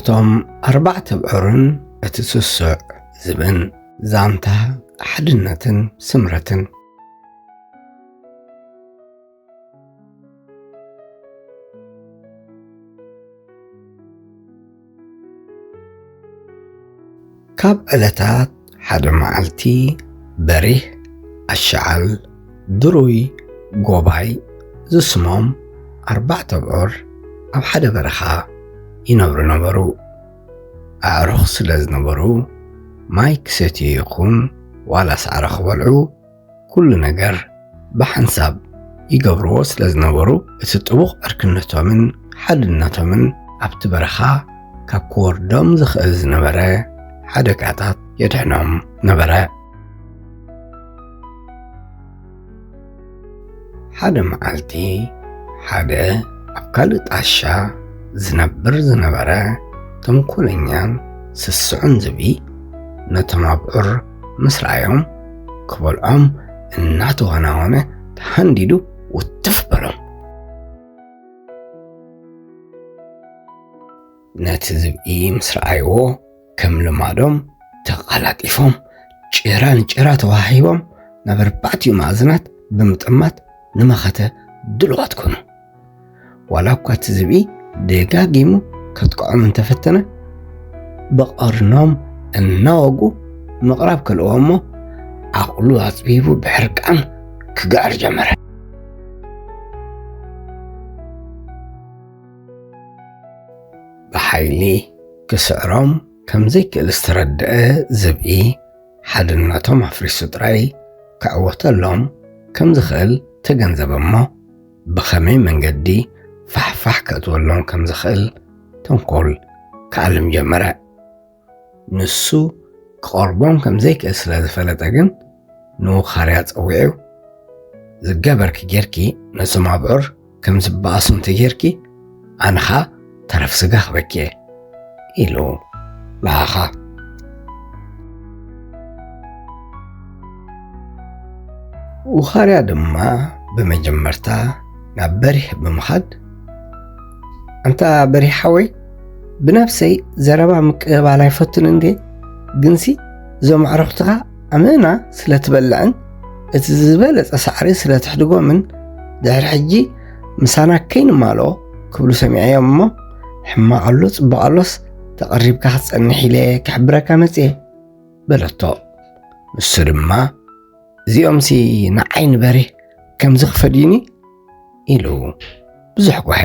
እቶም ኣርባዕተ ኣብዑርን እቲ ስሱዕ ዝብእን። ዛንታ ሓድነትን ስምረትን። ካብ ዕለታት ሓደ መዓልቲ፣ በሪህ፣ ኣሻዓል፣ ድሩይ፣ ጎባይ ዝስሞም ኣርባዕተ ኣብዑር ኣብ ሓደ በረኻ ይነብሩ ነበሩ። ኣዕሩኽ ስለ ዝነበሩ፣ ማይ ክሰትዩ ይኹን ዋላ ሳዕሪ ክበልዑ፣ ኩሉ ነገር ብሓንሳብ ይገብርዎ ስለ ዝነበሩ፣ እቲ ጥቡቕ ዕርክነቶምን ሓድነቶምን ኣብቲ በረኻ ካብ ክወርዶም ዝኽእል ዝነበረ ሓደጋታት የድሕኖም ነበረ። ሓደ መዓልቲ፣ ሓደ ኣብ ካልእ ጣሻ ዝነብር ዝነበረ ተንኮለኛን ስስዑን ዝብኢ፣ ነቶም ኣብዑር ምስ ረኣዮም፣ ክበልዖም እናተወናወነ ተሃንዲዱ ውትፍ በሎም። ነቲ ዝብኢ ምስ ረኣይዎ፣ ከም ልማዶም ተቐላጢፎም፣ ጭራ ንጭራ ተዋሃሂቦም፣ ናብ ኣርባዕቲኡ ማዕዝናት ብምጥማት ንመኸተ ድሉዋት ኮኑ። ዋላ እኳ እቲ ዝብኢ ደጋጊሙ ከጥቅዖም እንተፈተነ፣ ብቐርኖም እናወጉ ምቕራብ ከልእዎ እሞ፣ ዓቕሉ ኣጽቢቡ ብሕርቃን ክግዕር ጀመረ። ብሓይሊ ክስዕሮም ከም ዘይክእል ዝተረድአ ዝብኢ፣ ሓድነቶም ኣፍሪሱ ጥራይ ክዕወተሎም ከም ዝኽእል ተገንዘበ እሞ፣ ብኸመይ መንገዲ ፋሕፋሕ ከእትወሎም ከም ዝኽእል ተንኮል ክኣልም ጀመረ። ንሱ ክቐርቦም ከም ዘይክእል ስለ ዝፈለጠ ግን፣ ንውኻርያ ጸዊዑ፣ "ዝገበርኪ ጌርኪ፣ ነዞም ኣብዑር ከም ዝበኣሱ እንተ ጌርኪ፣ ኣነ ኸኣ ተረፍ ስጋ ክበኪ እየ" ኢሉ ለኣኻ። ውኻርያ ድማ ብመጀመርታ ናብ በሪህ ብምኻድ፣ "ኣንታ በሪህ ሓወይ፣ ብነፍሰይ ዘረባ ምቅብባል ኣይፈቱን እንድየ፣ ግንሲ እዞም ኣዕሩኽትኻ ኣመና ስለ ትበልዕን እቲ ዝበለጸ ሳዕሪ ስለ ትሕድጎምን ድሕሪ ሕጂ ምሳና ከይንማልኦ ክብሉ ሰሚዐዮም እሞ፣ ሕማቕ ኣሎ ጽቡቕ ኣሎስ ተቐሪብካ ክትጸንሕ ኢለ ክሕብረካ መጽየ" በለቶ። ንሱ ድማ፣ "እዚኦምሲ ንዓይ ንበሬ ከምዚ ክፈድዩኒ?" ኢሉ ብዙሕ ጓሄ።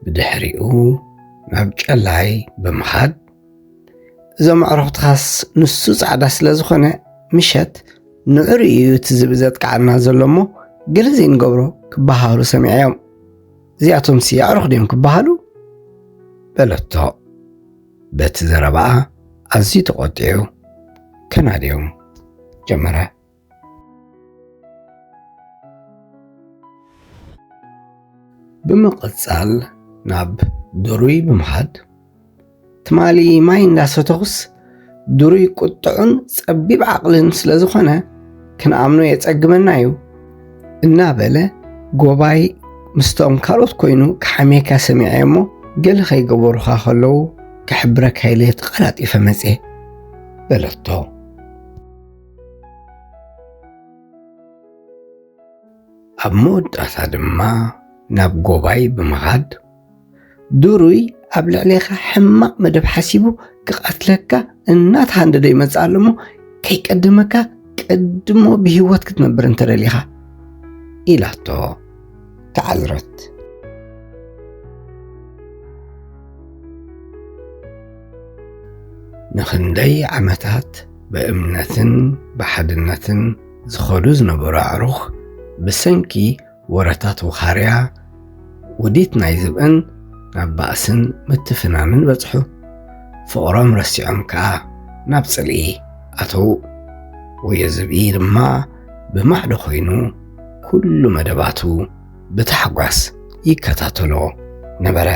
ብድሕሪኡ ናብ ጨላይ ብምኻድ፣ "እዞም ኣዕሩኽትኻስ ንሱ ጻዕዳ ስለ ዝኾነ፣ ምሸት ንዑ ርእዩ እቲ ዝብኢ ዘጥቅዓና ዘሎ እሞ፣ ገለ ዘይንገብሮ" ክበሃሃሉ ሰሚዐዮም። "እዚኣቶምሲ ኣዕሩኽ ድዮም ክበሃሉ?" በለቶ። በቲ ዘረባኣ ኣዝዩ ተቖጢዑ ከናድዮም ጀመረ። ብምቕጻል ናብ ድሩይ ብምኻድ፣ ትማሊ ማይ እንዳሰተኹስ ድሩይ ቁጥዑን ጸቢብ ዓቕልን ስለ ዝኾነ፣ ክንኣምኖ የጸግመና እዩ እናበለ፣ ጎባይ ምስቶም ካልኦት ኮይኑ ክሓምየካ ሰሚዐ እሞ፣ ገለ ከይገበሩኻ ከለዉ ክሕብረካ ኢለ ተቐላጢፈ መጽየ በለቶ። ኣብ መወዳእታ ድማ ናብ ጎባይ ብምኻድ፣ ድሩይ ኣብ ልዕሌኻ ሕማቕ መደብ ሓሲቡ ክቐትለካ እናተሃንደደ ይመጽእ ኣሎ እሞ፣ ከይቀደመካ ቀድሞ ብህይወት ክትነብር እንተደሊኻ፣ ኢላቶ ተዓዝረት። ንኽንደይ ዓመታት ብእምነትን ብሓድነትን ዝኸዱ ዝነበሩ ኣዕሩኽ፣ ብሰንኪ ወረታት ውኻርያ፣ ውዲት ናይ ዝብእን ናብ ባእስን ምትፍናንን በጽሑ። ፍቕሮም ረሲዖም ከኣ ናብ ጽልኢ ኣተዉ። ወዮ ዝብኢ ድማ ብማዕዶ ኮይኑ ኩሉ መደባቱ ብታሕጓስ ይከታተሎ ነበረ።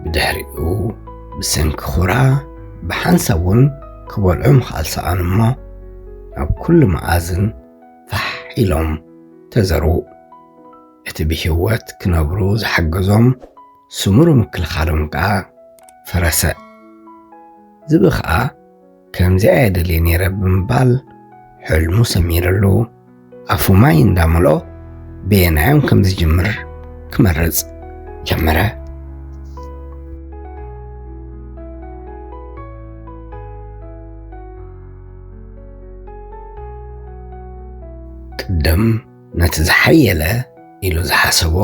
ብድሕሪኡ ብሰንኪ ኹራ ብሓንሳብ እውን ክበልዑ ምኽኣል ሰኣኑ እሞ፣ ናብ ኩሉ መኣዝን ፋሕ ኢሎም ተዘርዉ። እቲ ብህይወት ክነብሩ ዝሓገዞም ስሙር ምክልኻሎም ከኣ ፈረሰ። ዝብኢ ኸኣ፣ "ከምዚኣ እየ ደልየ ነይረ" ብምባል ሕልሙ ሰሚርሉ፣ ኣፉ ማይ እንዳመልኦ በየናዮም ከም ዝጅምር ክመርጽ ጀመረ። ቅድም ነቲ ዝሓየለ ኢሉ ዝሓሰቦ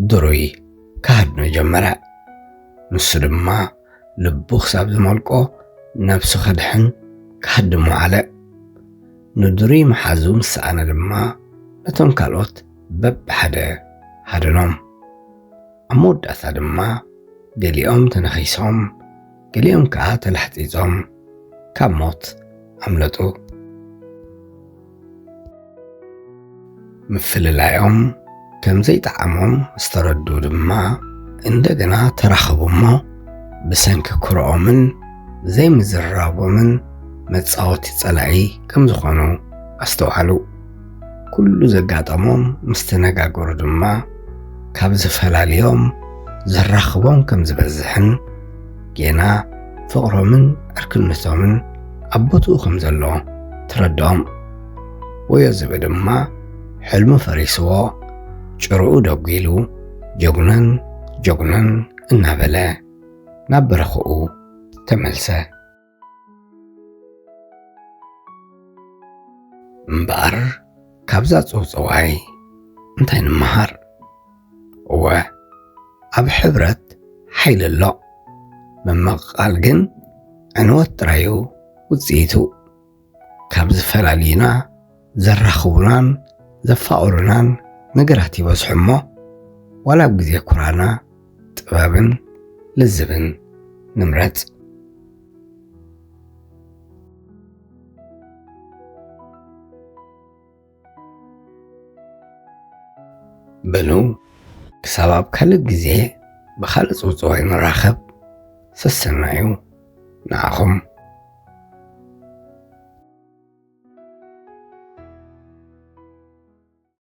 ድሩይ ክሃድኖ ጀመረ። ንሱ ድማ ልቡ ክሳብ ዝመልቆ ነብሱ ከድሕን ክሃድሞ ዓለ። ንድሩይ መሓዙ ምስ ሰኣነ ድማ ነቶም ካልኦት በብሓደ ሃደኖም። ኣብ መወዳእታ ድማ ገሊኦም ተነኺሶም፣ ገሊኦም ከኣ ተላሕጺጾም ካብ ሞት ኣምለጡ። ምፍልላዮም ከም ዘይጠዓሞም ዝተረድኡ ድማ፣ እንደገና ተራኸቡ እሞ፣ ብሰንኪ ኩርኦምን ዘይምዝርራቦምን መጻወቲ ጸላኢ ከም ዝኾኑ ኣስተውዓሉ። ኩሉ ዘጋጠሞም ምስ ተነጋገሩ ድማ፣ ካብ ዝፈላልዮም ዘራኽቦም ከም ዝበዝሕን፣ ጌና ፍቕሮምን ዕርክነቶምን ኣብ ቦትኡ ከም ዘሎ ተረድኦም። ወዮ ዝብኢ ድማ ሕልሙ ፈሪስዎ፣ ጭርኡ ደጒሉ፣ "ጀጉነን፣ ጀጉነን" እናበለ ናብ በረኻኡ ተመልሰ። እምበኣር፣ ካብዛ ጽውጽዋይ እንታይ ንምሃር? እወ፣ ኣብ ሕብረት ሓይሊ ኣሎ። ምምቕቓል ግን ዕንወት ጥራዩ ውጽኢቱ። ካብ ዝፈላልዩና ዘራኽቡናን ዘፋቕሩናን ነገራት ይበዝሑ እሞ፣ ዋላ ኣብ ግዜ ኩራና ጥበብን ልዝብን ንምረጽ። በሉ፣ ክሳብ ኣብ ካልእ ግዜ ብኻልእ ጽውጽዋይ ንራኸብ። ሰሰናዩ ንዓኹም።